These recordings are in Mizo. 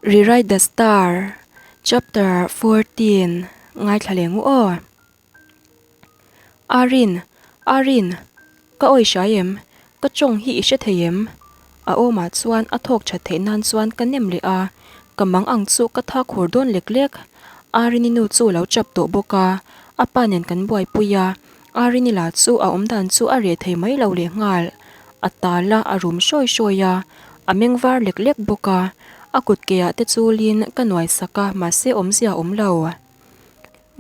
Rewrite the Star, Chapter 14 Ngaithla leh ngu aw. Arin, Arin, ka awi hrai em? Ka tawng hi i hre thei em? A awmah chuan a thawk that theih nan chuan ka nem leh a, ka mang ang chu ka tha khur dawn lek lek. Arini nu chu lo chap tawh bawk a, a pa nen kan buaipui a, Arini lah chu a awmdan chu a reh thei mai lo leh nghal. A tal a, a rum hrawi hrawi a, a meng var lek lek bawk a. A kut keah te chulin ka nuai sak a, mahse awmzia a awm lo.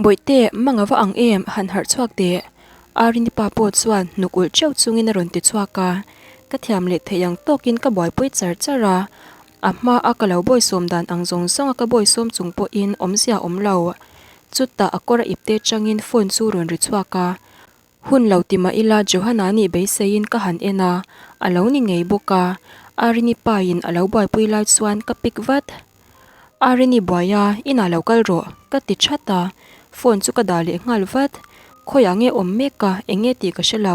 Bawihte, manga va ang em, han harh chhuak teh. Arini pa pawh chuan hnuk ulh teuh chungin a rawn ti chhuak a. Ka thiam leh theih ang tawkin ka buaipui char char a. A hma a ka lo bawisawm dan ang zawng zawng a ka bawisawm chung pawhin awmzia a awm lo. Chutah a kawr a ipte changin phone chu rawn ri chhuak a. Hun lo ti mah ila Johanna nih beiseiin ka han en a, a lo ni ngei bawk a. Arini pain a lo buaipui lai chuan ka pick vat. Arini buai a, inah lo kal rawh, ka ti that a. Phone chu ka dah leh nghal vat. Khawiah nge awm mek a, eng nge tih ka hre lo.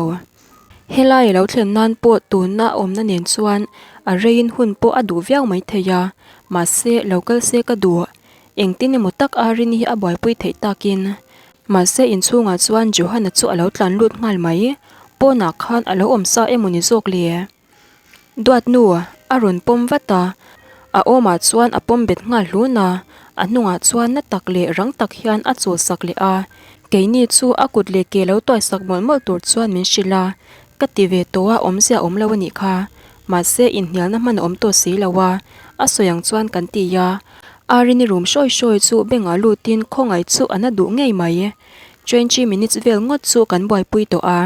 Helai a lo thlen nan pawh tuna awmna nen chuan a reiin hun pawh a duh viau maithei a, mahse lo kal se ka duh. Engtin emaw tak Arini hi a buaipui theih takin. Mahse inchhungah chuan Johanna chu a lo tlan lut nghal mai. Pawnah khan a lo awm sa emaw ni zawk le? Duat nu a rawn pawm vat a, a awmah chuan a pawm bet nghal hlun a, a hnungah chuan na tak leh rang tak hian a chul sak leh a. Keini chu a kut leh ke lo tuai sak mawlh mawlh tur chuan min hrilh a, ka ti ve tawh a awmzia awm lo a nih kha. Mahse inhnialna hman a awm tawh si lo a, a sawi ang chuan kan ti a. Arini rum hrawi hrawi chu bengah lutin khawngaih chu a na duh ngei mai. Twenty minutes vel ngawt chu kan buaipui tawh a.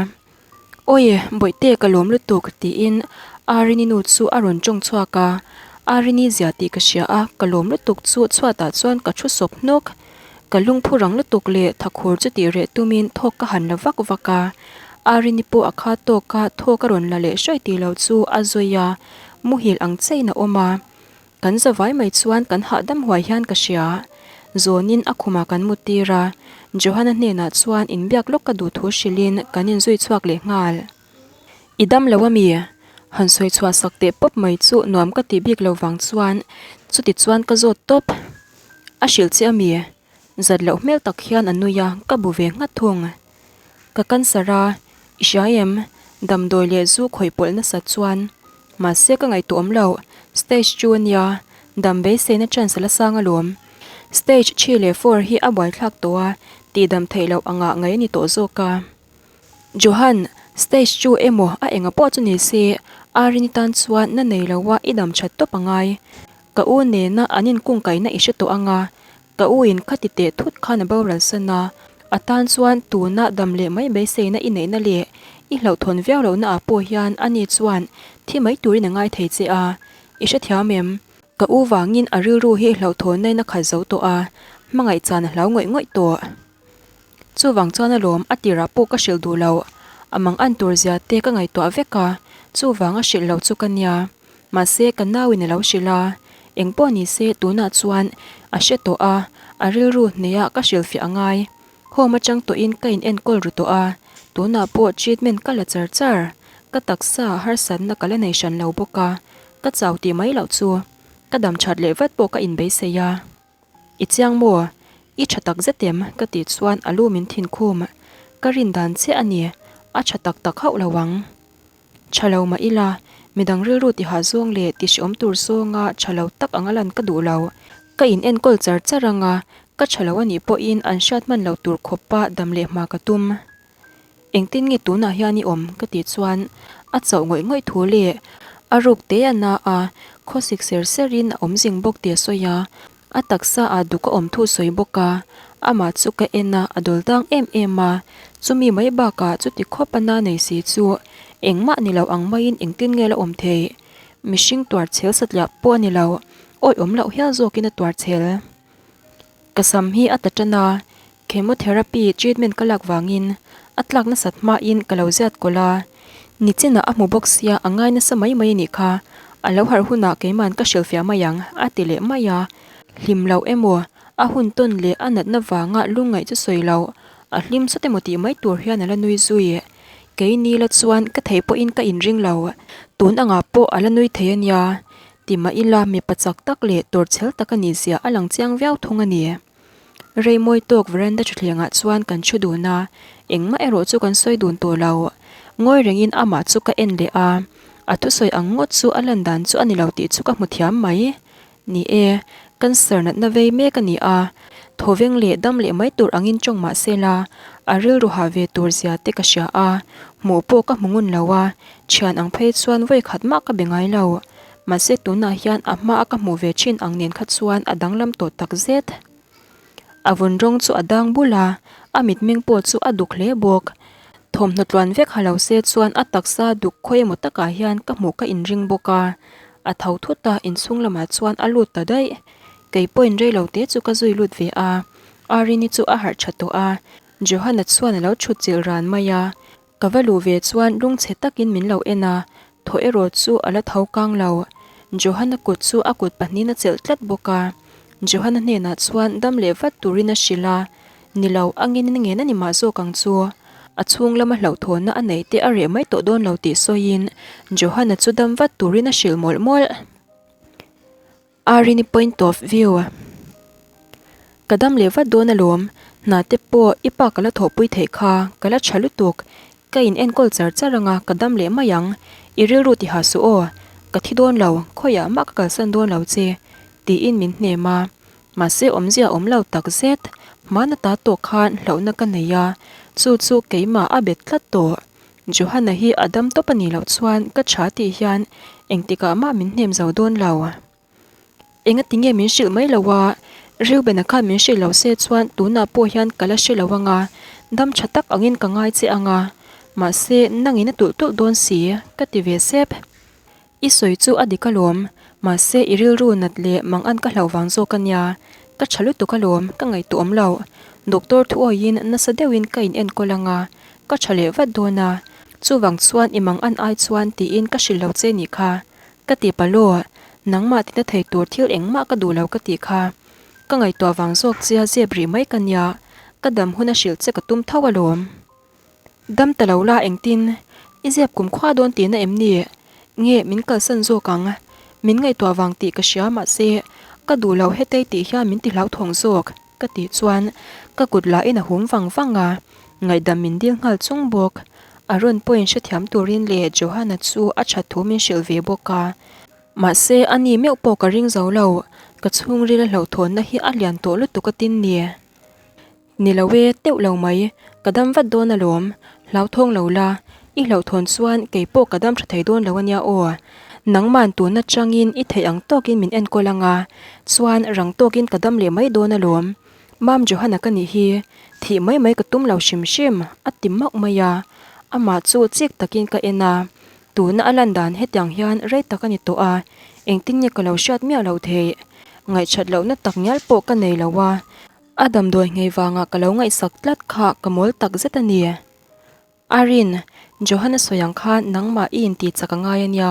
Awi, bawihte ka lawm lutuk tiin Arini nu chu a rawn tawng chhuak a. Arini zia tih ka hria a, ka lawm lutuk chu chhuatah chuan ka thu sawp hnawk. Ka lungphu rang lutuk leh thakhur chu tih reh tumin thawk ka han la vak vak a. Arini pawh a kha tawk a, thawk a rawn la leh hrawi tih lo chu a zawi a, muhil ang chiahin a awm a. Kan zavai mai chuan kan hahdam huai hian ka hria. Zawnin a khumah kan mut tir a, Johanna hnenah chuan inbiak lawk ka duh thu hrilhin kan inzui chhuak leh nghal. I dam lo ami? Han sawi chhuah sak teh pawp mai chu nuam ka tih bik lo vang chuan chuti chuan ka zawt tawp. A hrilh che ami? Zat loh hmel tak hian a nui a, ka bu ve nghat thung. Ka cancer a, i hria em? Damdawi leh zu khawih pawlh nasat chuan. Mahse ka ngaihtuah awm loh, stage chu a nia, dam beiseina chance a la sang alawm. Stage three leh four hi a buaithlak tawh a, tihdam theih loh angah ngaih a ni tawh zawk a. Johan, stage chu emaw a enga pawh chu ni se, Arini tan chuan na nei loa i dam that tawp a ngai. Ka u nena an inkungkaihna i hre tawh anga, Ka u in kha ti teh thut khan a boral san a, a tan chuan tuna dam leh mai beiseina i neihna leh i hlauhthawn viau lohna ah pawh hian ani chuan thi mai turin a ngai thei che a, i hrethiam em? Ka u vangin a rilru hi hlauhthawnna in a khat zo tawh a, hmangaih chan a hlau ngawih ngawih tawh. Chuvang chuan alawm a tirah pawh ka hrilh duh loh, a mang an tur zia te ka ngaihtuah vek a, chuvang a hrilh loh chu ka nia. Mahse ka nau in a lo hrilh a, eng pawh ni se tunah chuan a hre tawh a, a rilru hneih ah ka hrilhfiah a ngai. Home atang tawhin ka in enkawl ru tawh a, tunah pawh treatment ka la char char. Ka taksa harsatna ka la nei hran lo bawk a, ka chau tih mai loh chu ka dam that leh vat pawh ka inbeisei a. I chiang maw? I tha tak zet em? Ka tih chuan a lu min thin khum. Ka rin dan chiah a ni, a tha tak tak hauh lo ang. Tha lo mah ila, midang rilru tihah zawng leh tihhreawm tur zawnga tha lo tak anga lan ka duh lo. Ka in enkawl char char anga, ka tha lo a nih pawhin an hriat hman lo tur khawpa dam leh hma ka tum. Engtin nge tunah hian i awm? Ka tih chuan a chauh ngawih ngawih thu leh a ruk te a na a, khawsik ser serin a awm zing bawk tih a sawi a. A taksa ah duk a awm thu sawi bawk a, amah chu ka en a, a dawl tang em em a, chumi mai bakah chuti khawp a na nei si chu engmah ni lo ang maiin engtin nge la awm thei? Mihring tuar chhel satliah pawh a ni lo, awi awm loh hial zawkin a tuar chhel. Ka sam hi a ta tan a, chemotherapy treatment ka lak vangin a tlak nasat hmain ka lo ziat kawlh a, nichinah a hmu bawk sia a ngai nasa mai mai a nih kha, a lo harh hunah keiman ka hrilhfiah mai ang a ti leh mai a, hlim loh emaw a hun tawn leh a natna vanga lungngaih chu sawi loh, a hlim sawt emaw tih mai tur hian a la nui zui. Keini la chuan ka theih pawhin ka inring lo, tun angah pawh a la nui thei a nia. Ti mah ila mipa chak tak leh tawrchhel tak a nih zia a lang chiang viau thung a ni. Rei mawi tawk veranda thutthlengah chuan kan thu dun a, engmah erawh chu kan sawi dun tawh lo. Ngawi rengin amah chu ka en leh a, a thusawi ang ngawt chu a lan dan chu a ni lo tih chu ka hmu thiam mai. Ni e, cancer natna vei mek a ni a, thawveng leh dam leh mai tur angin tawng mah se la, a rilru hah ve tur zia te ka hria a, hmuh pawh ka hmu ngun lo a, thian ang phei chuan vawi khat mah ka be ngai lo. Mahse tunah hian a hma a ka hmuh ve thin ang nen kha chuan a danglam tawh tak zet. A vun rawng chu a dang bul a, a mitmeng pawh chu a duk hle bawk. Thawmhnaw tluan vek ha lo se chuan a taksa duk khawi emaw takah hian ka hmuh ka inring bawk a. A tho thut a, inchhung lamah chuan a lut ta daih. Kei pawhin rei lo te chu ka zui lut ve a. Arini chu a harh tha tawh a, Johanna chuan a lo thut chilh ran mai a. Ka va luh ve chuan lungchhe takin min lo en a, thaw erawh chu a la tho kang lo. Johanna kut chu a kut pahnihin a chelh tlat bawk a. Johanna hnenah chuan dam leh vat turin a hrilh a, Ni lo, a ngin in ngen a ni mah zawk ang chu. A chhung lama hlauhthawnna a neih te a reh mai tawh dawn lo tih sawiin Johanna chu dam vat turin a hrilh mawlh mawlh. Arini point of view. Ka dam leh vat dawn alawm, hna te pawh i pa ka la thawhpui theih kha, ka la tha lutuk. Ka in enkawl char char anga ka dam leh mai ang, i rilru ti ha suh aw, ka thi dawn lo, khawiah mah ka kalsan dawn lo che, tiin min hnem a. Mahse awmzia awm lo tak zet, hmana ta tawh khan hlauhna ka nei a, chu chu keimah a bet tlat tawh. Johanna hi a dam tawp a nih loh chuan ka tha tih hian engtikah mah min hnem zo dawn lo. Engati nge min hrilh mai lo a, Reuben-a khan min hrilh lo se chuan tunah pawh hian ka la hre lo ang a, dam tha tak angin ka ngai che ang a, mahse nangin a tulh tulh dawn si, ka ti ve sep. I sawi chu a dik alawm, mahse i rilru nat leh mang an ka hlauh vang zawk a nia, ka tha lutuk alawm, ka ngaihtuah awm lo. Doctor thu awiin nasa deuhin ka in enkawl ang a, ka tha leh vat dawn a, chuvang chuan i mang an ai chuan tiin ka hrilh lo che nih kha, ka ti palaw, nangmah tina thei tur thil engmah ka duh lo ka tih kha, ka ngaihtuah vang zawk chia zep rih mai ka nia, ka dam hun a hrilh che ka tum tho alawm. Dam ta lo la engtin? I zep kum khua dawn tihna em ni? Nge min kalsan zawk ang? Min ngaihtuah vang tih ka hria mahse ka duh lo hetei tih hian min ti hlauthawng zawk ka tih chuan ka kut lahin a hum vang vang a, ngaihdam min dil nghal chung bawk. A rawn pawhin hrethiam turin leh Johanna chu a that thu min hrilh ve bawk a. Mahse a ni meuh pawh ka ring zo lo, ka chhungril a hlauhthawnna hi a lian tawh lutuk a tin ni. Ni lo e, teuh lo mai, ka dam vat dawn alawm, hlauthawng lo la, i hlauhthawn chuan kei pawh ka dam tha thei dawn lo ania aw. Nangman tun atangin i theih ang tawkin min enkawl anga, chuan rang tawkin ka dam leh mai dawn alawm. Mam Johanna ka nih hi, thih mai mai ka tum lo hrim hrim, a ti mauh mai a. Amah chu chik takin ka en a, tuna a lan dan hetiang hian rei tak a ni tawh a, engtin nge ka lo hriat miah loh theih? Ngaihchat lohna tak ngial pawh ka nei lo a. A damdawi nghei vanga ka lo ngaihsak tlat kha ka mawl tak zet a ni. Arin, Johan-a sawi ang khan nangmah i inti chak a ngai a nia.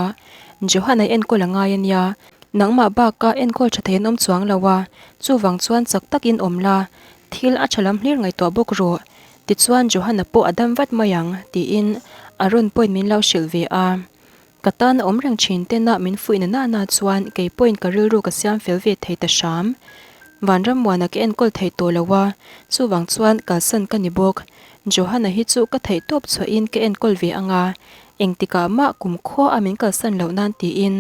Johan-a i enkawl a ngai a nia. Nangmah baka enkawl tha thei an awm chuang lo a, chuvang chuan chak takin awm la, thil a tha lam hlir ngaihtuah bawk rawh. Tichuan Johan-a pawh a dam vat mai ang, tiin Aron pawhin min lo hrilh ve a. Ka tan a awm reng thin tena min fuihna nana chuan kei pawhin ka rilru ka siam fel ve thei ta hram. Vanrammuana ka enkawl thei tawh lo a, chuvang chuan kalsan ka ni bawk. Johanna hi chu ka theih tawp chhuahin ka enkawl ve ang a, engtikah mah kumkhua a min kalsan loh nan tiin.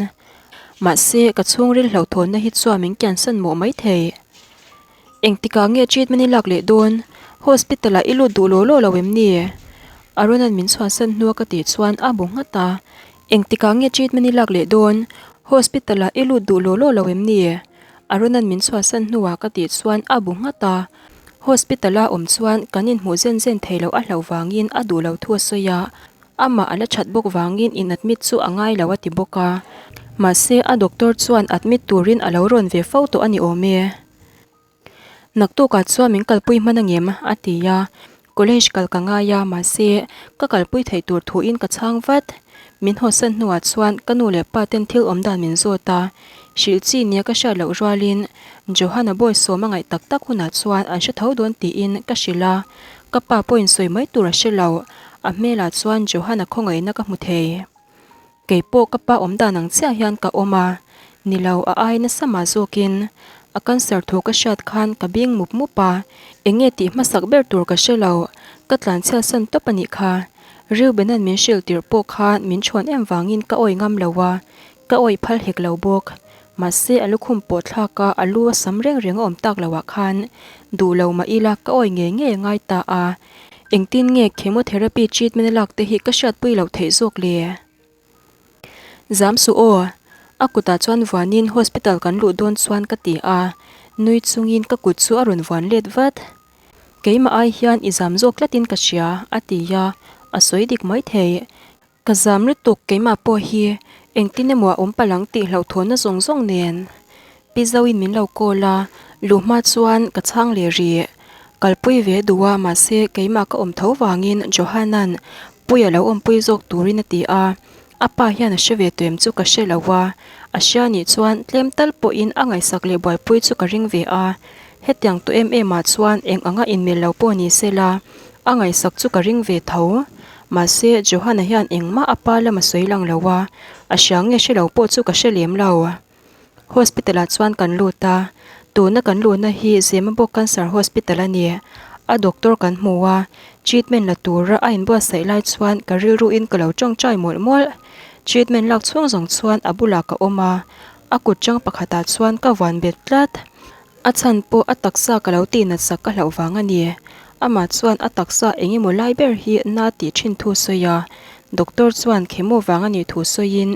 Mahse, ka chhungril hlauhthawnna hi chuan min kiansan mawh mai thei. Engtikah nge treatment i lak leh dawn? Hospital ah i lut duh law law lo em ni? Aruna'n min chhuahsan hnua ka tih chuan a bu nghat a. Engtikah nge treatment i lak leh dawn? Hospital ah i lut duh law law lo em ni? Aruna'n min chhuahsan hnuah ka tih chuan a bu nghat a. Hospital a awm chuan kan inhmuh zen zen thei loh a hlauh vangin a duh lo thu a sawi a. Amah a la that bawk vangin in admit chu a ngai lo a ti bawk a. Mahse a doctor chuan admit turin a lo rawn ve fo tawh a ni awm e. Naktukah chuan min kalpui hman angem? a ti a. College kal ka ngai a, mahse ka kalpui theih tur thuin ka chhang vat. Min hawsan hnuah chuan ka nu leh pa ten thil awm dan min zawt a. Hrilh chi nia ka hriat loh rualin Johanna bawi sawm a ngaih tak tak hunah chuan an hre tho dawn tiin ka hrilh a. Ka pa pawhin sawi mai tur a hre lo. A hmelah chuan Johanna khawngaihna ka hmu thei. Kei pawh ka pa awm dan ang chiah hian ka awm a. Ni lo, a ai nasa mah zawkin a cancer thu ka hriat khan ka bing mup mup a, enge tih hmasak ber tur ka hre lo, ka tlanchhiat san tawp a nih kha. Reuben-a'n min hrilh tirh pawh khan min chhawn em vangin ka awih ngam lo a, ka awih phal hek lo bawk. Mahse a lukhum pawh thlak a, a lu a sam reng reng a awm tak loh ah khan duh lo mah ila ka awih ngei ngei a ngai ta a. Engtin nge chemotherapy treatment a lak te hi ka hriatpui loh theih zawk le? Zam suh aw, a kutah chuan vuanin hospital kan luh dawn chuan ka ti a, nui chungin ka kut chu a rawn vuan let vat. Keimah ai hian i zam zawk tlatin ka hria, a ti a, a sawi dik maithei. Ka zam lutuk keimah pawh hi engtin emaw a awm palh ang tih hlauhthawnna zawng zawng nen. Pi Zoin min lo call a, luh hma chuan ka chhang leh rih. Kalpui ve duh a mahse keimah ka awm tho vangin Johanan Puia lo awmpui zawk turin a ti a, a pa hian a hre ve tuem chu ka hre lo a, a hria nih chuan tlem tal pawhin a ngaihsak leh buaipui chu ka ring ve a, hetiang tawh em em ah chuan eng anga inmel lo pawh ni sela a ngaihsak chu ka ring ve tho. Mahse Johana hian engmah a pa lam a sawi lang lo a, a hria nge hre lo pawh chu ka hre lem lo. Hospital ah chuan kan lut a, tuna kan luhna hi Zemabawk Cancer Hospital a ni. A doctor kan hmu a, treatment la tura a inbuatsaih lai chuan ka rilruin ka lo tawngtai mawlh mawlh. Treatment lak chhung zawng chuan a bulah ka awm a, a kut chang pakhatah chuan ka vuan bet tlat. A chhan pawh a taksa ka lo tih nat sak ka hlauh vang a ni. Amah chuan a taksa eng emaw lai ber hi na tih thin thu sawi a, doctor chuan chemo vang a nih thu sawiin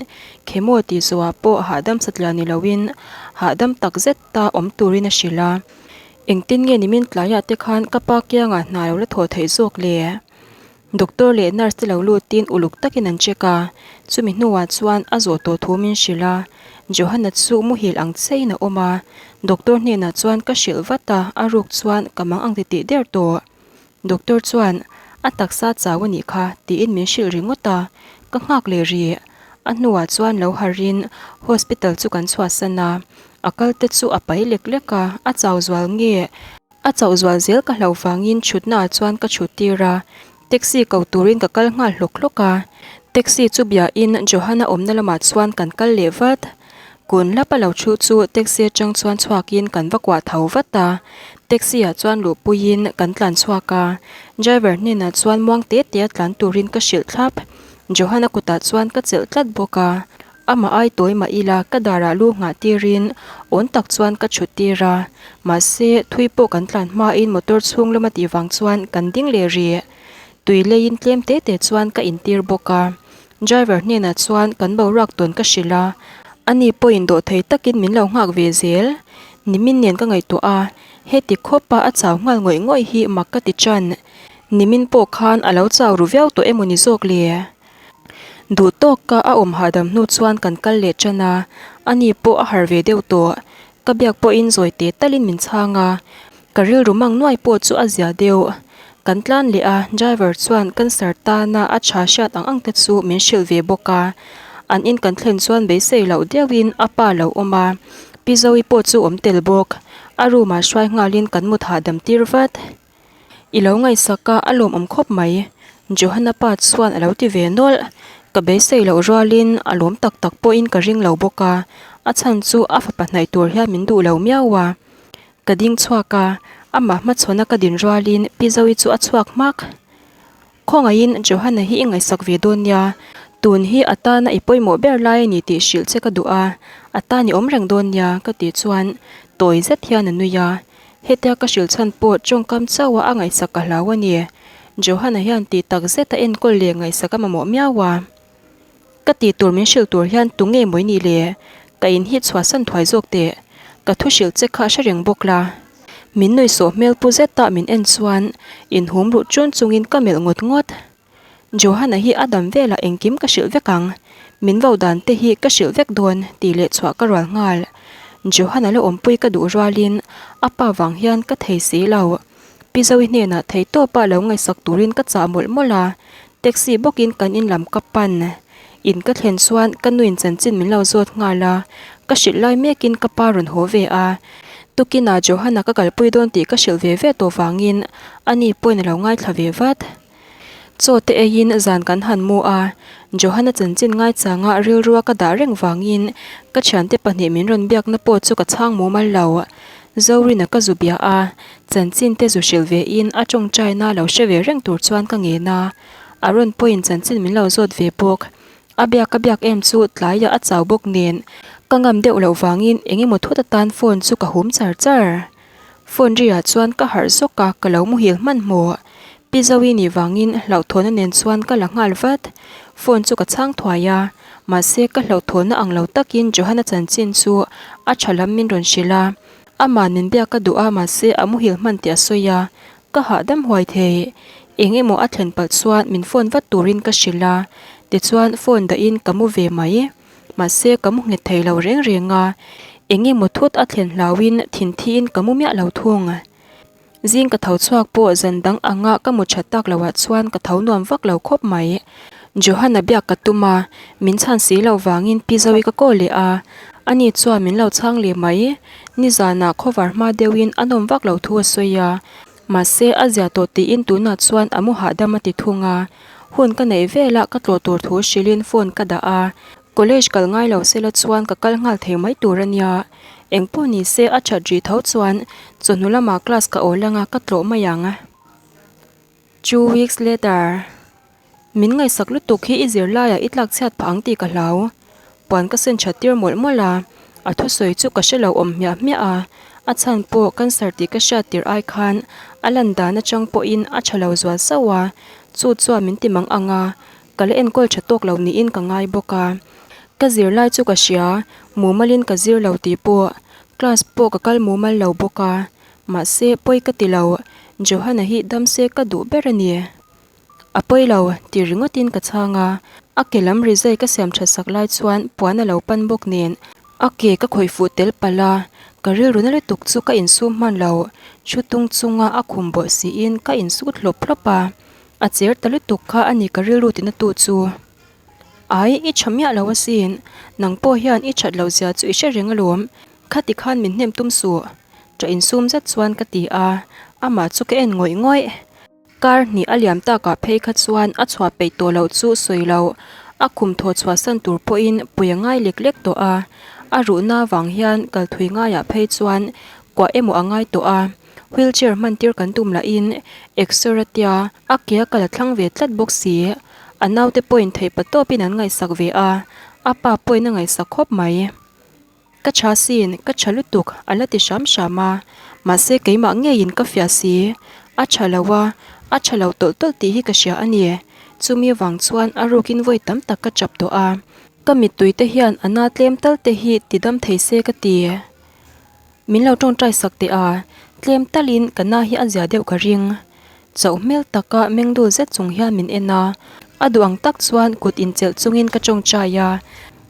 chemo tih zawhah pawh hahdam satliah ni loin hahdam tak zet ta awm turin a hrilh a. Engtin nge nimin tlaiah te khan ka pa kiangah hna lo la thawh theih zawk le? Doctor leh nurse te lo lutin uluk takin an check a, chumi hnuah chuan a zawh tawh thu min hrilh a, Johanna chu muhil ang chiahin a awm a, doctor hnenah chuan ka hrilh vat a, a ruk chuan ka mang ang titih der tawh. Doctor chuan, A taksa chau a nih kha, tiin min hrilh ringawt a, ka nghak leh rih. A hnuah chuan lo harhin hospital chu kan chhuahsan a, a kal te chu a pai lek lek a, a chau zual nge? A chauh zual zel ka hlauh vangin chhutna ah chuan ka chhut tir a, taxi ko turin ka kal nghal hlawk hlawk a. Taxi chu biahin Johanna awmna lamah chuan kan kal leh vat. Kun lap a lo thu chu taxi atang chuan chhuakin kan va kuah tho vat a. Taxi ah chuan luhpuiin kan tlan chhuak a, driver hnenah chuan muang te te a tlan turin ka hrilh thlap. Johanna kutah chuan ka chelh tlat bawk a. Amah ai tawi mah ila ka darah lu nghah tirin awn tak chuan ka chhut tir a, mahse thui pawh kan tlan hmain motor chhung lama tih vang chuan kan ding leh rih. Tui leiin tlem te te chuan ka intir bawk a, driver hnenah chuan kan boruak tawn ka hrilh a, ani pawhin dawhthei takin min lo nghak ve zel. Nimin nen ka ngaihtuah a, heti khawpa a chau nghal ngawih ngawih hi mak ka ti ṭan. Nimin pawh khan a lo chau ru viau tawh emaw ni zawk le? Duh tawka a awm hahdam hnu chuan kan kal leh tan a, ani pawh a harh ve deuh tawh. Ka biak pawhin zawi teh talin min chhang a, ka rilru mang nuai pawh chu a zia deuh. Kan tlan leh a, driver chuan cancer tana a tha hriat ang ang te chu min hrilh ve bawk a. An in kan thlen chuan beisei loh deuhin a pa lo awm a, Pi Zoe pawh chu awm tel bawk. A room ah hruai nghalin kan mut hahdam tir vat. I lo ngaihsak a, a lawmawm khawp mai. Johanna pa chuan a lo ti ve nawlh. Ka beisei loh rualin a lawm tak tak pawhin ka ring lo bawk a, a chhan chu a fapa hnaih tur hian min duh lo miau a. Ka ding chhuak a, amah hmachhawn a ka din rualin Pi Zoe chu a chhuak hmak. Khawngaihin Johanna hi i ngaihsak ve dawn nia, tun hi a tana i pawimawh ber lai a ni tih hrilh che ka duh a, a tan i awm reng dawn nia ka tih chuan tawi zet hian a nui a, hetia ka hrilh chhan pawh tawngkam chauha a ngaihsak ka hlau a ni. Johanna hian tih tak zet a enkawl leh ngaihsak a mamawh miau a. Ka tih tur min hrilh tur hian tu nge mawi ni le? Ka in hi chhuahsan thuai zawk teh. Ka thu hrilh che kha hre reng bawk la. Min nuihsawh hmel pu zeta min en chuan inhum ruh chun chungin ka melh ngawt ngawt. Johanna hi a dam velah engkim ka hrilh vek ang. Min vo dan te hi ka hrilh vek dawn tih leh chhuah ka rual nghal. Johanna la awmpui ka duh rualin a pa vang hian ka thei si lo. Pi Zoe hnenah theihtawpa lo ngaihsak turin ka chah mawlh mawlh a. Taxi bawkin kan in lam ka pan. In ka thlen chuan ka nuin chanchin min lo zawt nghal a, ka hrilh lai mekin ka pa rawn haw ve a. Tukinah Johanna ka kalpui dawn tih ka hrilh ve ve tawh vangin ani pawhin a lo ngaithla ve vat. Chaw te eiin zan kan han mu a, Johanna chanchin ngaichanga rilrua ka dah reng vangin ka thiante pahnih min rawn biakna pawh chu ka chhang mumal lo. Zorina ka zu bia a, chanchin te zu hrilh ve in a tawngtaina lo hre ve reng tur chuan ka ngen a, a rawn pawhin chanchin min lo zawt ve bawk. A biak ka biak em chu tlaiah a chau bawk nen ka ngam deuh loh vangin eng emaw thut atan phone chu ka hum char char. Phone ri ah chuan ka harh zawk a, ka lo muhil hmanhmawh. Pi Zoe nih vangin hlauhthawnna nen chuan ka la nghal vat. Phone chu ka chhang thuai a, mahse ka hlauhthawnna ang lo takin Johanna chanchin chu a tha lam min rawn hrilh a. Amah nen biak ka duh a mahse a muhil hman tih a sawi a, ka hahdam huai thei. Eng emaw a thlen palh chuan min phone vat turin ka hrilh a, tichuan phone dahin ka mu ve mai. Mahse ka mu nghet thei lo reng reng a, eng emaw thut a thlen hlauhin thinthiin ka mu miah lo thung. Zing ka tho chhuak pawh zan dang anga ka mu that tak loah chuan ka tho nuam vak lo khawp mai. Johanna biak ka tum a, min chhan si loh vangin Pi Zoe ka call leh a, ani chuan min lo chhang leh mai. Nizanah khawvar hma deuhin a nawm vak lo thu a sawi a, mahse a zia tawh tiin tunah chuan a mu hahdam a ti thung a. Hun ka neih velah ka tlawh tur thu hrilhin phone ka dah a, College kal ngai lo sela chuan ka kal nghal thei mai tur a nia. Engpawh ni se a that rih tho chuan chawhnu lamah class ka awl anga ka tlawh mai ang. Two weeks later. Min ngaihsak lutuk hi i zirlaiah i tlak chhiat phah ang tih ka hlau. Puan ka sen that tir mawlh mawlh a, a thusawi chu ka hre lo awm hmiah hmiah a, a chhan pawh cancer tih ka hriat tirh ai khan a lan dan atang pawhin a tha lo zual sauh a, chu chuan min ti mang ang a, Ka la enkawl tha tawk lo niin ka ngai bawk a. Ka zirlai chu ka hria, mumalin ka zir lo tih pawh class pawh ka kal mumal lo bawk a. Mahse pawi ka ti lo, Johanna hi dam se ka duh ber a ni. A pawi lo tih ringawtin ka chhang a, a ke lam rizai ka siam that sak lai chuan puan a lo pan bawk nen a ke ka khawih fuh tel palh a, ka rilru na lutuk chu ka insum hman lo, thu tung chunga a khum bawlh siin ka insut hlawp hlawp a. A cher ta lutuk kha a ni ka rilru tina tu chu. Ai, i tha miah lo asin. Nang pawh hian i that loh zia chu i hre reng alawm. Khati khan min hnem tum suh. Tah insum zet chuan ka ti a, amah chu ka en ngawih ngawih. Kar hnih a liam takah phei kha chuan a chhuah peih tawh loh chu sawi lo. A khum thaw chhuahsan tur pawhin pui a ngai lek lek tawh a. A ruhna vang hian kal thui ngaiah phei chuan kuah emaw a ngai tawh a. Wheelchair hman tir kan tum lahin exer a tia a ke a kal a thlang ve tlat bawk si. A naute pawhin theih pa tawpin an ngaihsak ve a, a pa pawhin a ngaihsak khawp mai. Ka tha sin, ka tha lutuk a la ti hram hram a, mahse keimah ngeiin ka fiah si. A tha lo a, a tha lo tawlh tawlh tih hi ka hria a ni. Chumi vang chuan a rukin vawi tam tak ka chap tawh a, ka mittui te hian a na tlem tal te hi ti dam thei se ka ti. Min lo tawngtai sak teh a, tlem talin ka na hi a zia deuh ka ring. Chauh hmel taka mengdul zet chung hian min en a, a duh ang tak chuan kut inchelh chungin ka tawngtai a,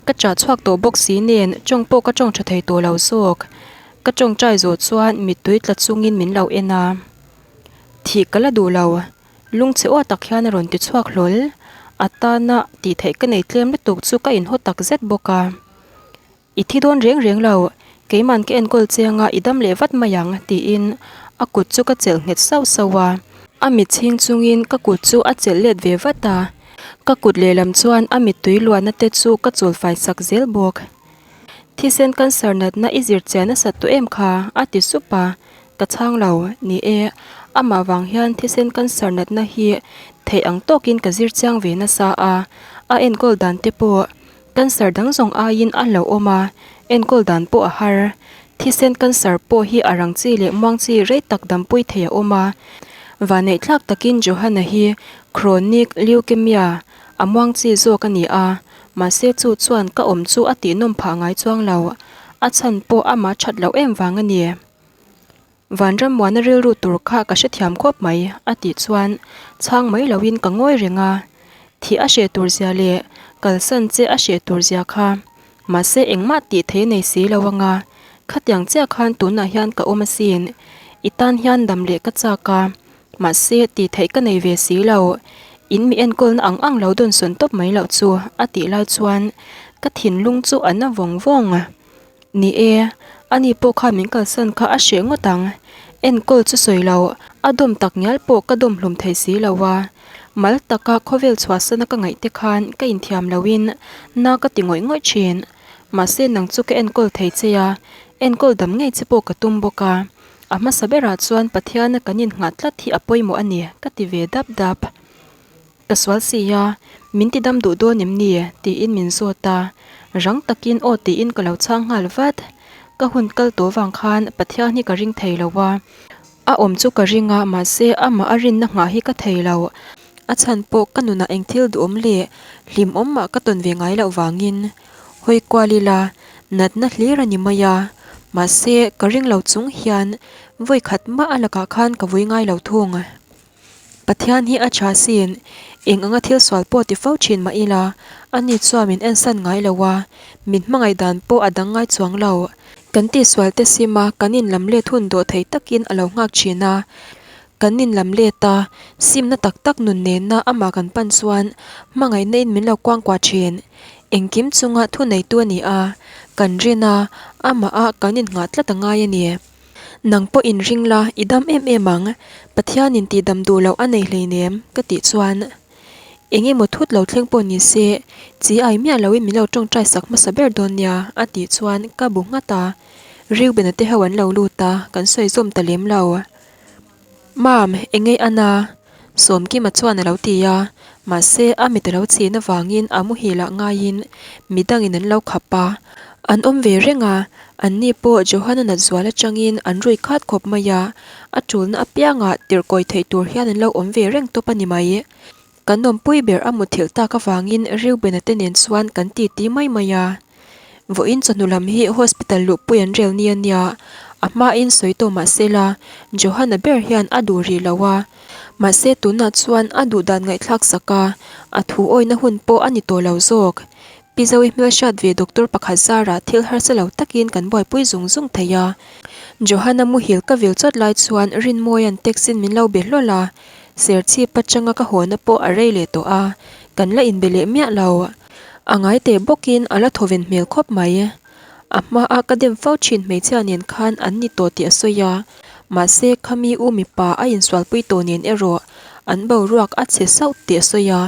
ka chah chhuak tawh bawk si nen tawng pawh ka tawng tha thei tawh lo zawk. Ka tawngtai zawh chuan mittui tla chungin min lo en a, Thih ka la duh lo, lungchhe aw tak hian a rawn ti chhuak hlawl. A tana tih theih ka nei tlem lutuk chu ka inhaw tak zet bawk a. I thi dawn reng reng lo, keiman ka enkawl che anga i dam leh vat mai ang, tiin a kut chu ka chelh nghet sauh sauh a. A mit chhing chungin ka kut chu a chelh let ve vat a, ka kut lehlam chuan a mittui luahna te chu ka chul fai sak zel bawk. Thisen cancer natna i zir chiah nasat tawh em kha? a ti sup a, ka chhang lo. Ni e, amah vang hian thisen cancer natna hi theih ang tawkin ka zir chiang ve nasa a, a enkawl dan te pawh Cancer dang zawng aiin a hlauhawm a, enkawl dan pawh a har. Thisen cancer pawh hi a rang chi leh muang chi rei tak dampui thei a awm a. Vanneih thlak takin Johanna hi chronic leukemia a muang chi zawk a ni a, mahse chu chuan ka awm chu a tihnawm phah ngai chuang lo. A chhan pawh amah that loh em vang a ni. Vanram muana rilru tur kha ka hrethiam khawp mai, a tih chuan chhang mai loin ka ngawi reng a. Thih a hreh tur zia leh kalsan che a hreh tur zia kha. Mahse engmah tih thei nei si lo anga, khatiang chiah khan tunah hian ka awm asin. I tan hian dam leh ka chak a, mahse tih theih ka nei ve si lo. In mi enkawlna ang ang lo dawnsawn tawp mai loh chu, a tih lai chuan ka thinlung chu a na vawng vawng. Ni e, ani pawh khan min kalsan kha a hreh ngawt ang. Enkawl chu sawi lo, a dawm tak ngial pawh ka dawm hlum thei si lo a. Mal taka khawvel chhuahsana ka ngaih te khan ka inthiam loin na ka ti ngawih ngawih thin. Mahse nang chu ka enkawl thei che a, enkawl dam ngei che pawh ka tum bawk a. A hmasa berah chuan Pathiana kan innghah tlat hi a pawimawh a ni, ka ti ve dap dap. Ka sual si a, min ti dam duh dawn em ni? tiin min zawt a, rang takin aw tiin ka lo chhang nghal vat. Ka hun kal tawh vang khan Pathian hi ka ring thei lo a, a awm chu ka ring a, mahse amah a rinna nghah hi ka thei lo. A chhan pawh ka nunah eng thil duhawm leh hlimawm mah ka tawn ve ngai loh vangin hawi kual ila natna hlir a ni mai a, mahse ka ring lo chung hian vawi khat mah a lakah khan ka vui ngai lo thung. Pathian hi a tha sin, eng anga thil sual pawh ti fo thin mah ila, ani chuan min ensan ngai lo a, min hmangaih dan pawh a dang ngai chuang lo. Kan tihsual te sim a, kan inlam let hun dawh thei takin a lo nghak thin a. Kan inlam let a, simna tak tak nun nena amah kan pan chuan hmangaihna in min lo kuangkuah thin. Engkim chunga thuneitu a ni a, kan rin a, amah ah kan innghah tlat a ngai a ni. Nang pawh inring la, i dam em em ang, Pathianin tihdam duh loh a nei hleinem, ka tih chuan eng emaw thut lo thleng pawh ni se, chi ai miah loin min lo tawngtai sak hmasa ber dawn nia, a tih chuan ka bu nghat a. Reuben-a te ho an lo lut a, kan sawi zawm ta lem lo. Mam, eng ngei ana? Sawmkima chuan a lo ti a, mahse a mit a lo chhin avangin a muhil ah ngaiin midangin an lo khap a. An awm ve reng a, anni pawh Johana nat zual atangin an rui khat khawp mai a, a tulna apiangah tirhkawi theih tur hian an lo awm ve reng tawp a ni mai. Kan awmpui ber a muthilh tak avangin Reuben-a te nen chuan kan titi mai mai a. Vawiin chawhnu lam hi hospital luhpui an rel ni a nia, a hmain sawi tawh mah se la, Johan-a ber hian a duh rih lo a. Mahse tunah chuan a duh dan ngaihthlak sak a, a thu awina hun pawh a ni tawh lo zawk. Pi Zoe hmelhriat ve doctor pakhat zarah thil harsa lo takin kan buaipui zung zung thei a. Johan-a muhil ka vil chawt lai chuan Rinmawia'n text-in min lo be hlawl a, Serchhip atanga ka hawna pawh a rei leh tawh a, kan la inbe leh miah lo. A ngai teh bawkin a la thawven hmel khawp mai. A hmaa ka dem fo thin hmeichhia nen khan an ni tawh tih a sawi a, mahse khami u mipa a insualpui tawh nen erawh an boruak a chhe sauh tih a sawi a,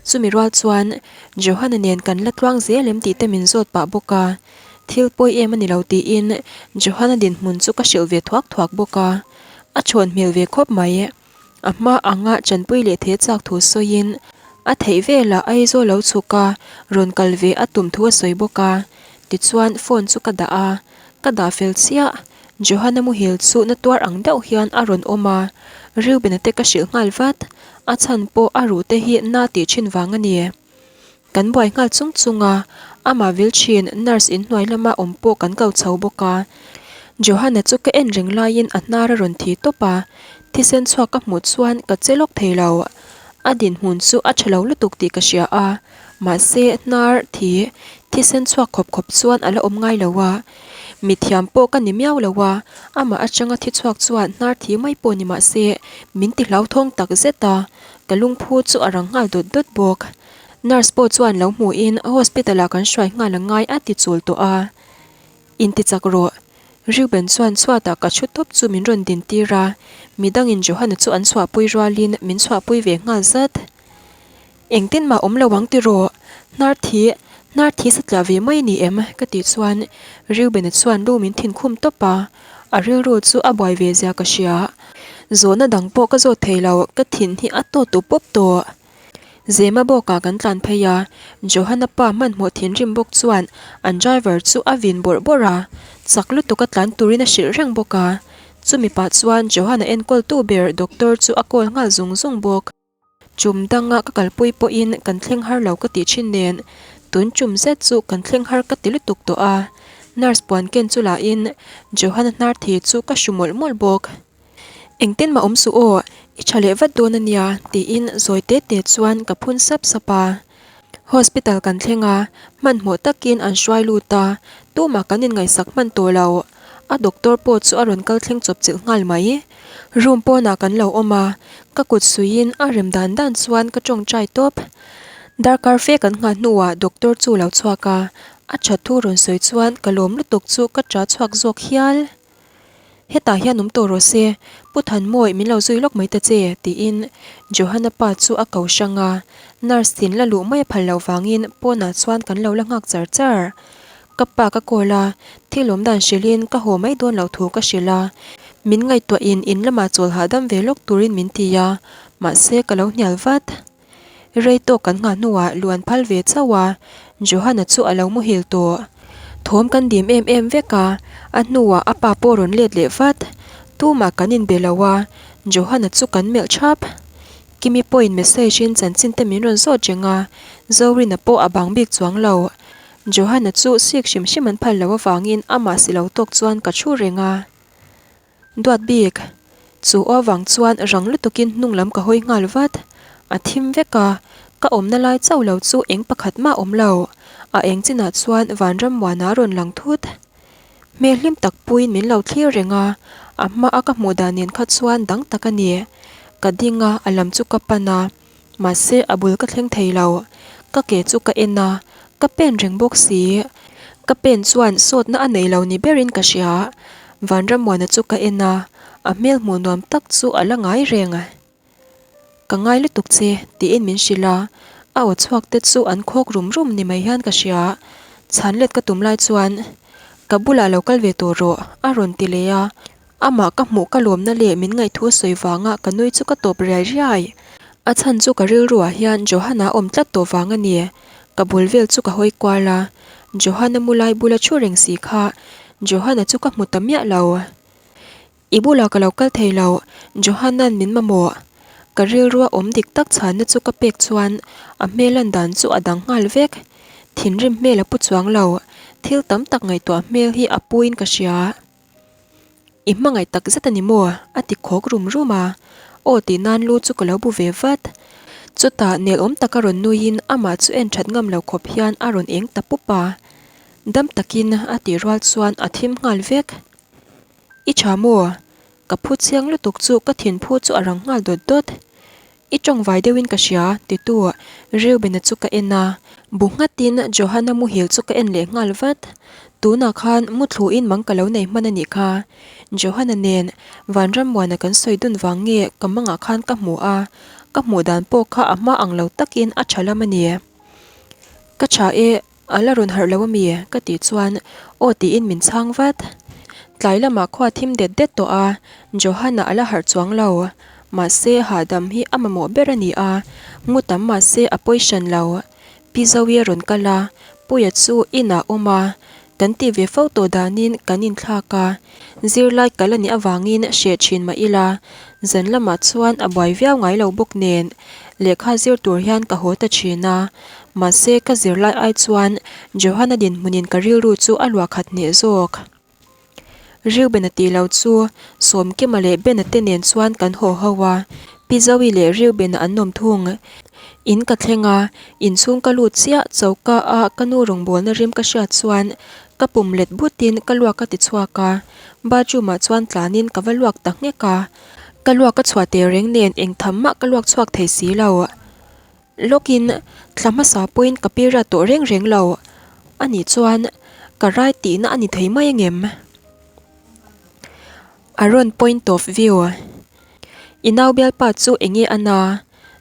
chumi rual chuan Johana nen kan la tluang zel em tih te min zawt pah bawk a, thil pawi em a ni lo tiin Johana dinhmun chu ka hrilh ve thuak thuak bawk a, a chhawn hmel ve khawp mai. A hma anga chanpui leh the chak thu sawiin a theih velah Aizawl lo chhuk a, rawn kal ve a tum thu a sawi bawk a. Tichuan phone chu ka dah a, ka dah fel chiah. Johanna muhil chu na tuar ang deuh hian a rawn awm a, Reuben-a te ka hrilh nghal vat. A chhan pawh a ruh te hi na tih thin vang a ni. Kan buai nghal chung chung a, amah vil thin nurse inhnuai lama awm pawh kan ko chho bawk a. Johanna chu ka en reng laiin a hnar a rawn thi tawp a, thisen chhuak ka hmuh chuan ka che lawk thei lo. A dinhmun chu a tha lo lutuk tih ka hria a, mahse hnar thi thisen chhuak khawp khawp chuan a la awm ngai lo a. Mithiam pawh ka ni miau lo a, amah atanga thi chhuak chuan hnar thi mai pawh ni mahse min ti hlauthawng tak zet a, ka lungphu chu a rang nghal dawt dawt bawk. Nurse pawh chuan lo hmuhin hospital ah kan hruai nghal a ngai a ti chul tawh a. Inti chak rawh. Reuben chuan chhuatah ka thu tawp chu min rawn din tir a, midangin Johanna chu an chhuahpui rualin min chhuahpui ve nghal zat. Engtin mah awm lo ang tiraw? Hnar thi, hnar thi satliah ve mai a ni em? ka tih chuan Reuben-a chuan lu min thin khum tawp a, a rilru chu a buai ve zia ka hria. Zawhna dang pawh ka zawt thei lo, ka thin hi a tawt tu pawp tawh. Zema bawkah kan tlan phei a, Johanna pa hmanhmawh thinrim bawk chuan an driver chu a vin bawrh bawrh a, chak lutuk a tlan turin a hrilh reng bawk a. Chumi pah chuan Johanna enkawltu ber doctor chu a call nghal zung zung bawk. Chum danga ka kalpui pawhin kan thleng har lo ka tih thin nen, tun chum zet chu kan thleng har ka ti lutuk tawh a. Nurse puan ken chu lahin Johanna hnar thi chu ka hru mawlh mawlh bawk. Engtin mah awm suh aw, i tha leh vat dawn a nia tiin zawi te te chuan ka phun sap sap a. Hospital kan thleng a, hmanhmawh takin an hruai lut a, tumah kan inngaihsak hman tawh lo. A doctor pawh chu a rawn kal thleng chawp chilh nghal mai. Room pawnah kan lo awm a, ka kut suiin a rem dan dan chuan ka tawngtai tawp. Darkar fe kan nghah hnuah doctor chu lo chhuak a, a that thu rawn sawi chuan ka lawm lutuk chu ka ṭah chhuak zawk hial. Hetah hian awm tawh rawh se, Pu Thanmawi min lo zui lawk mai ta che, tiin Johanna pa chu a ko hrang a. Nurse tin la luh mai a phal loh vangin pawnah chuan kan lo la nghak char char. Ka pa ka call a, thil awm dan hrilhin ka haw mai dawn loh thu ka hrilh a. Min ngaihtuahin in lamah chawl hahdam ve lawk turin min ti a, mahse ka lo hnial vat. Rei tawk kan nghah hnuah lu an phal ve chauh a, Johanna chu a lo muhil tawh. Thawm kan dim em em vek a, a hnuah a pa pawh rawn let leh vat. Tumah kan inbe lo a, Johanna chu kan melh thap. Kimi pawhin message in chanchin te min rawn zawt reng a, Zorina pawh a bang bik chuang lo. Johanna chu sik hrim hrim an phal loh avangin amah si lo tawk chuan ka thu reng a. Duat bik, chu aw vang chuan rang lutukin hnung lam ka hawi nghal vat. A thim vek a, ka awmna lai chauh lo chu eng pakhat mah awm lo. A eng chinah chuan vanram muana rawn lang thut. Hmel hlim tak puiin min lo thlir reng a, a hma a ka hmuh dan nen kha chuan dang tak a ni. Ka ding a, a lam chu ka pan a. Mahse a bul ka thleng thei lo. Ka ke chu ka en a, ka pen reng bawk si. Ka pen chuan sawtna a nei lo ni berin ka hria. Vanramuana chu ka en a, a hmel hmuh nuam tak chu a la ngai reng. Ka ngai lutuk che, tiin min hrilh a, a aw chhuak te chu an khawk rum rum ni mai hian ka hria. Chhan let ka tum lai chuan, Ka bulah lo kal ve tawh rawh, a rawn ti leh a. Amah ka hmuh ka lawmna leh min ngaihthu sawi vanga ka nui chu ka tawp riai riai. A chhan chu ka rilruah hian Johanna awm tlat tawh vang a ni. Ka bul vel chu ka hawi kual a, Johanna mu lai bula thu reng si kha Johanna chu ka hmu ta miah lo. I bulah ka lo kal thei lo, Johanna'n min mamawh. Ka rilrua awm dik tak chhanna chu ka pek chuan a hmel lan dan chu a dang nghal vek. Thinrim hmel a pu chuang lo, thil tam tak ngaihtuah hmel hi a puin ka hria. I hmangaih tak zet a ni maw? a ti khawk rum rum a. Aw tih nan lu chu ka lo bu ve vat. Chutah nelawm taka rawn nuiin amah chu en that ngam lo khawp hian a rawn eng ta pup a. Dam takin a tih rual chuan a thim nghal vek. I tha maw? Ka phu chiang lutuk chu ka thinphu chu a rang nghal dawt dawt. I tawngvai deuhin ka hria, titu Reubena chu ka en a. Bu nghatin Johanna muhil chu ka en leh nghal vat. Tunah khan muthluin mang ka lo nei hman a nih kha. Johanna nen Vanrammuana kan sawi dun vang nge ka mangah khan ka hmu a, ka hmuh dan pawh kha a hma ang lo takin a tha lam a ni. Ka tha e. A la rawn harh lo a mi? Ka tih chuan aw tiin min chhang vat. Tlai lamah khua thim det det tawh a, Johanna a la harh chuang lo. Mahse hahdam hi a mamawh ber a ni a, ngu tam mahse a pawi hran lo. Pi Zoe a rawn kal a, Puia chu inah a awm a, kan tih ve fo tawh danin kan inthlak a, zirlai kal a nih avangin hreh thin mah ila, zan lamah chuan a buai viau ngai lo bawk nen lehkha zir tur hian ka haw ta thin a, Mahse, ka zirlai ai chuan Johanna dinhmunin ka rilru chu a luah khat hneh zawk. Reuben-a tih lo chu Sawmkima leh Ben-a te nen chuan kan haw ho a, Pi Zoe leh Reuben-a an awm thung. In ka thleng a, inchhung ka lut chiah choka a ka nu rawngbawlna rim ka hriat chuan ka pum let butin ka luak a ti chhuak a, bathroom ah chuan tlanin ka va luak ta nghek a. Ka luak a chhuah teh reng nen engtham mah ka luak chhuak thei si lo. Lawkin thla hmasa pawhin ka period tawh reng reng lo a nih chuan ka rai tihna a ni thei mai angem? A rawn point of view. I nau bialpa chu enge a na?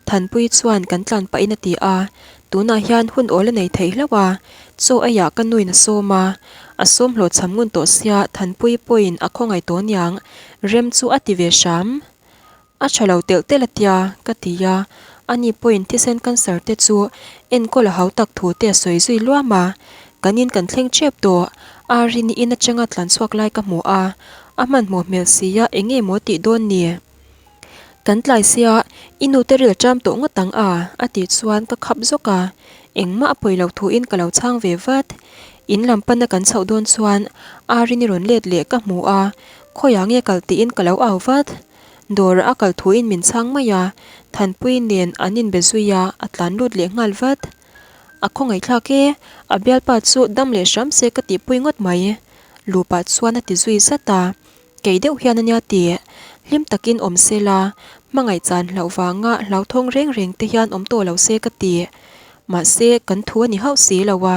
Thanpui chuan kan tlan pahin a ti a, tunah hian hun awl a nei thei hlauh a, chaw eiah ka nuin a sawm a, a sawm hlawhchham ngun tawh sia Thanpui pawhin a khawngaih tawh niang, rem chu a ti ve hram. A tha lo telh telh a tia, ka ti a. Ani pawhin thisen cancer te chu enkawl a hau tak thu te a sawi zui luam a. Kan in kan thleng tep tawh. Arini in atanga tlan chhuak lai ka hmu a, a hmanhmawh hmel sia eng nge maw tih dawn ni? Kan tlai sia, i nu te ril ṭam tawh ngawt ang a, a tih chuan ka khap zawk a. Engmah a pawi lo thuin ka lo chhang ve vat. In lam pana kan chhoh dawn chuan Arini rawn let leh ka hmu a, khawiah nge kal tiin ka lo au vat. Dawrah a kal thuin min chhang mai a, Thanpui nen an inbe zui a, a tlan lut leh nghal vat. A khawngaihthlak e, a bialpa chu dam leh hram se ka tihpui ngawt mai. Lupa chuan a ti zui zat a, kei deuh hian a nia ti. Hlim takin awm se la, hmangaih chan hlauh vanga hlauthawng reng reng te hian awm tawh lo se ka ti. Mahse, kan thu a ni hauh si lo a.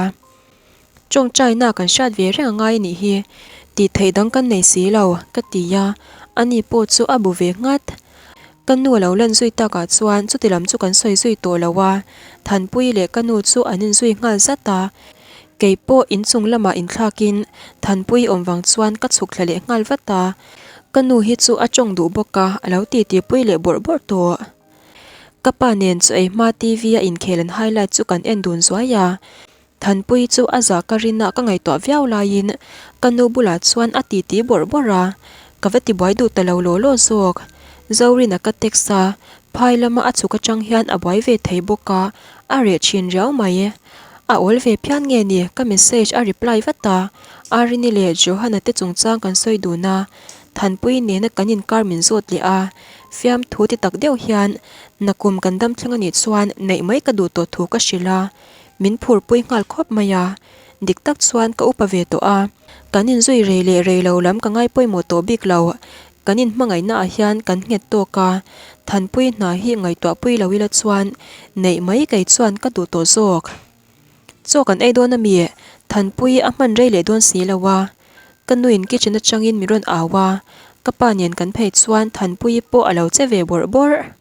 Tawngtaina kan hriat ve reng a ngai a nih hi. Tih theih dang kan nei si lo, ka ti a, ani pawh chu a bu ve nghat. Ka nu a lo lan zui takah chuan chuti lam chu kan sawi zui tawh lo a, Thanpuii leh ka nu chu an inzui nghal zat a. Kei pawh inchung lamah inthlakin Thanpuii awm vang chuan ka chhuk thla leh nghal vat a. Ka nu hi chu a tawng duh bawk a, a lo titi pui leh bawrh bawrh tawh. Ka pa nen chu ei hma TV a inkhel an highlight chu kan en dun zuai a. Thanpuii chu a zah ka rin a ka ngaihtuah viau laiin ka nu bulah chuan a titi bawrh bawrh a, ka va tibuai duh ta lo law law zawk. Zorina ka text a, phai lama a chhuk atang hian a buai ve thei bawk a, a reh thin riau mai. A awl ve phian nge ni ka message a reply vat a, Arini leh Johana te chungchang kan sawi dun a, Thanpuii nena kan inkar min zawt leh a, fiamthu ti tak deuh hian nakum kan dam thleng anih chuan neih mai ka duh tawh thu ka hrilh a, Min phurpui nghal khawp mai a, dik tak chuan ka upa ve tawh a, kan inzui rei leh rei lo lam ka ngai pawimawh tawh bik lo, kan inhmangaihna ah hian kan nghet tawk a, Thanpui hna hi ngaihtuahpui lo ila chuan neih mai kei chuan ka duh tawh zawk. Chaw kan ei dawn ami? Thanpui a hman rei leh dawn si lo a, ka nuin kitchen atangin min rawn au a, ka pa nen kan phei chuan Thanpuii pawh a lo che ve bawrh bawrh.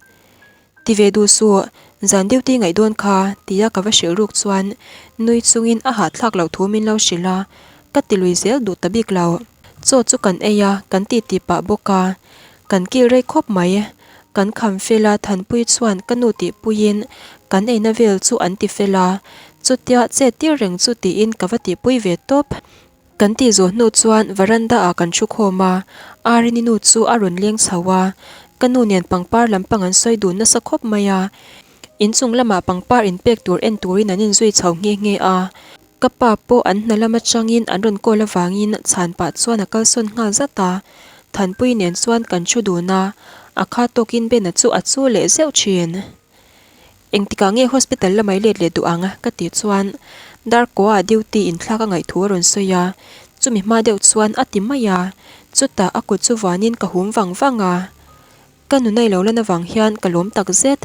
Ti ve duh suh, zan duty ngaih dawn kha, tia ka va hrilh ruk chuan nui chungin a hahthlak loh thu min lo hrilh a, ka ti lui zel duh ta bik lo. Chaw chu kan ei a, kan ti ti pah bawk a, kan kil rei khawp mai. Kan kham fel a, Thanpui chuan ka nu tihpuiin kan eina vel chu an ti fel a, chutia chet tir reng chu tiin ka va tihpui ve tawp. Kan tih zawh hnu chuan varanda ah kan thu khawm a, Arini nu chu a rawn leng chho a, ka nu nen pangpar lampang an sawi dun nasa khawp mai a, inchung lamah pangpar inpek tur en turin an inzui chho nghe nghe a, ka pa pawh an hna lam atangin an rawn call avangin chhan pah chuan a kalsawn nghal zat a, Thanpui nen chuan kan thu dun a, a kha tawkin Bena chu a chu leh zeuh thin. Engtikah nge hospital lamah i let leh duh ang? ka tih chuan Darkawah duty inthlak a ngaih thu a rawn sawi a, chumi hma deuh chuan a ti mai a, chutah a kut chu vanin ka hum vang vang a. Ka nuna i lo lan avang hian ka lawm tak zet.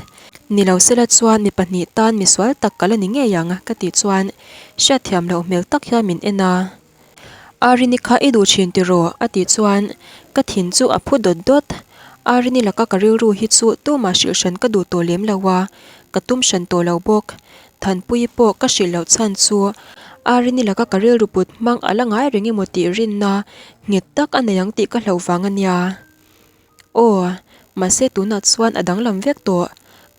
Ni lo sela chuan mi pahnih tan misual tak ka la ni ngei ang ka tih chuan hriatthiam loh hmel tak hian min en a. Arini kha i duh thin tiraw? a tih chuan ka thin chu a phu dawt dawt. Arini laka ka rilru hi chu tumah hrilh hran ka duh tawh lem lo a, ka tum hran tawh lo bawk. Thanpuii pawh ka hrilh loh chhan chu Arini laka ka rilru put hmang a la ngai reng emaw tih rinna nghet tak a nei ang tih ka hlauh vang a nia. Aw, mahse tunah chuan a danglam vek tawh.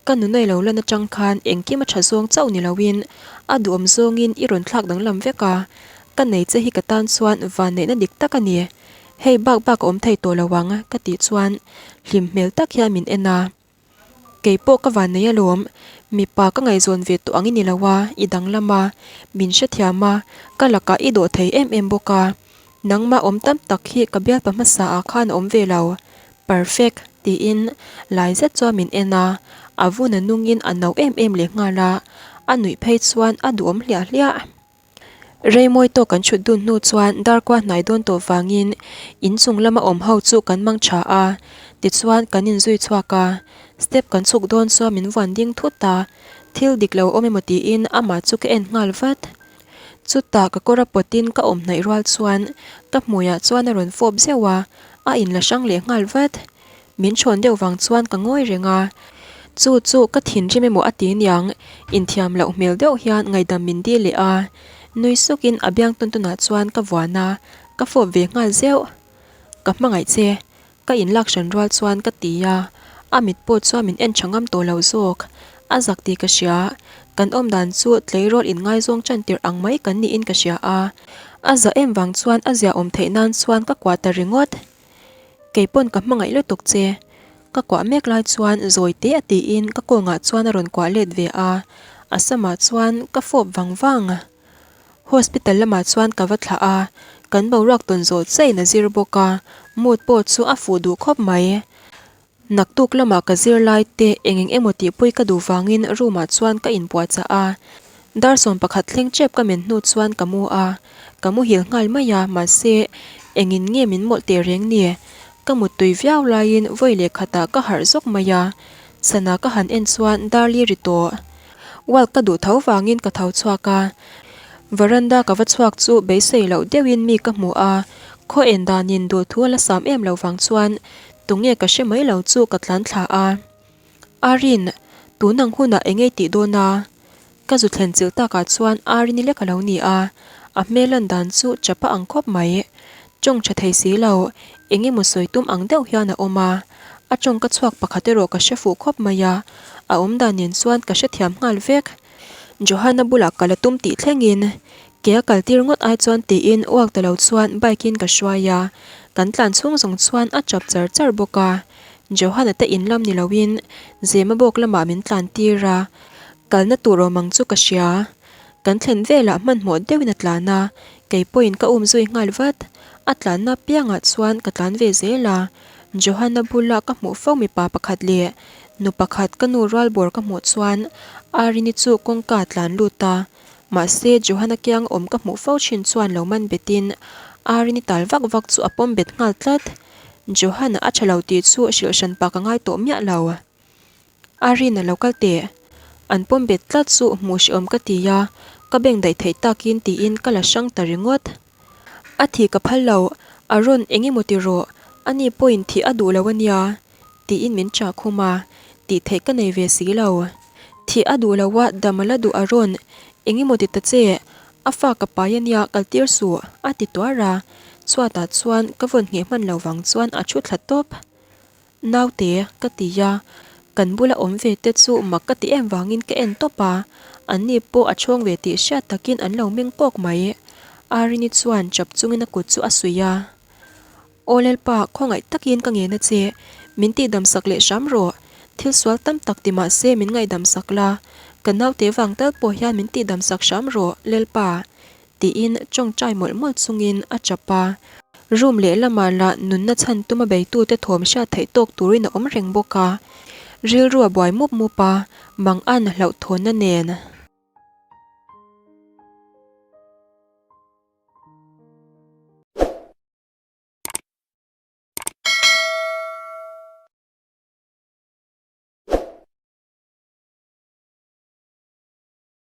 Ka nunai lo lan atang khan engkim a tha zawng chauh ni loin a duhawm zawngin i rawn thlak danglam vek a, ka nei che hi ka tan chuan vanneihna dik tak a ni. Hei bak bak a awm thei tawh lo ang ka tih chuan hlim hmel tak hian min en a. Kei pawh ka vannei alawm, mipa ka ngaihzawn ve tawh ang i ni lo a, i danglam a, min hrethiam a, ka lakah i dawh thei em em bawk a. Nangmah awm tam tak hi ka bialpa hmasa ah khan a awm ve lo, perfect tiin lai zet chuan min en a, a vun a nungin a no em em leh nghal a, a nuih phei chuan a duhawm hliah hliah. Reimawi tawk kan chhut dun hnu chuan darkua hnai dawn tawh vangin inchung lama awm ho chu kan mang tha a, tichuan kan inzui chhuak a, step kan chhuk dawn chuan min vuan ding thut a, thil dik lo awm emaw tiin amah chu ka en nghal vat. Chutah ka kawr a pawtin ka awm hnaih rual chuan ka hmuiah chuan a rawn fawp zeuh a, a inla hrang leh nghal vat. Min thawn deuh vang chuan ka ngawi reng a, chu chu ka thinrim emaw a ti niang, inthiam loh hmel deuh hian ngaihdam min dil leh a, nui sukin a biang tawn tawnah chuan ka vuan a, ka fawp ve nghal zeuh. Ka hmangaih che, ka inlak hran rual chuan ka ti a, a mit pawh chuan min en tha ngam tawh lo zawk, a zak tih ka hria, kan awm dan chu tleirawl inngaizawng tan tirh ang mai kan niin ka hria a, a za em vang chuan a ziaawm theih nan chuan ka kuah ta ringawt. Kei pawn ka hmangaih lutuk che. Ka kuah mek lai chuan zawi te a tiin ka kawngah chuan a rawn kuah let ve a, a samah chuan ka fawp vang vang. Hospital lamah chuan ka va thlah a, kan boruak tawn zawh chain a zir bawk a, mood pawh chu a fuh duh khawp mai. Naktuk lamah ka zir lai te eng eng emaw tihpui ka duh vangin room ah chuan ka inpuahchah a, dar 11 thleng tep ka men hnu chuan ka mu a, ka muhil nghal mai a mahse engin nge min mawlh teh reng ni? Ka muttui viau laiin vawi leh khatah ka harh zawk mai a, sana ka han en chuan dar li ri tawh. Walk ka duh tho vangin ka tho chhuak a, veranda ka va chhuak chu beisei loh deuhin mi ka hmu a, Khaw en danin duhthu a la sam em lo vang chuan tunge ka hre mai lo chu ka tlan thla a. Arin, tun ang hunah eng ei tih dawn a? Ka zu thlen chilh takah chuan Arini lek a lo ni a, a hmel lan dan chu chapa ang khawp mai. Tawng tha thei si lo, eng emaw sawi tum ang deuh hian a awm a. A tawng ka chhuak pakhat erawh ka hre fuh khawp mai a, a awm dan nen chuan ka hrethiam nghal vek. Johanna bulah kal a tum tih thlengin ke a kal tir ngawt ai chuan tiin uak ta lo chuan bike in ka hruai a, kan tlan chhung zawng chuan a chap char char bawk a. Johanna te in lam ni loin Zema bawk lamah min tlan tir a, kalna tur awm ang chu ka hria. Kan thlen velah hmanhmawh deuhin a tlan a, kei pawhin ka um zui nghal vat. A tlanna piangah chuan ka tlan ve zel a, Johanna bula ka hmuh fo mipa pakhat leh nu pakhat ka nu rual bawr ka hmuh chuan Arini chu kawngka a tlan lut a, mahse Johanna kiang awm ka hmuh fo thin chuan lo man betin Arini tal vak vak chu a pawm bet nghal tlat. Johanna a tha lo tih chu hrilh hran pa ka ngai tawh miah lo. Arina lo kal teh. An pawm bet tlat chu hmuh hrehawm ka ti a, ka beng daih theih takin tiin ka la hrang ta ringawt. A thih ka phal lo, a rawn eng emaw ti rawh, ani pawhin thih a duh lo a nia, tiin min chah khum a, tih theih ka nei ve si lo. Thih a duh lo a, dam a la duh a rawn eng emaw ti ta che, a fa ka pai a nia kal tir suh, a ti tuar a, chhuatah chuan ka vawn ngheh hman lo vang chuan a thu thla tawp. Naute, ka ti a, kan bula awm ve te chu mak ka ti em vangin ka en tawp a, anni pawh a chhawng ve tih hriat takin an lo meng kawk mai. Arini chuan chap chungin a kut chu a suih a. Aw Lalpa, khawngaih takin ka ngen a che, min tihdam sak leh hram rawh. Thil sual tam tak ti mah se min ngaihdam sak la, ka naute vang tal pawh hian min tihdam sak hram rawh, Lalpa. Tiin tawngtai mawlh mawlh chungin a tap a. Room lehlamah lah nunna chhan tuma beitute thawm hriat theih tawk turin a awm reng bawk a. Rilru a buai mup mup a, Mangan hlauhthawnna nen.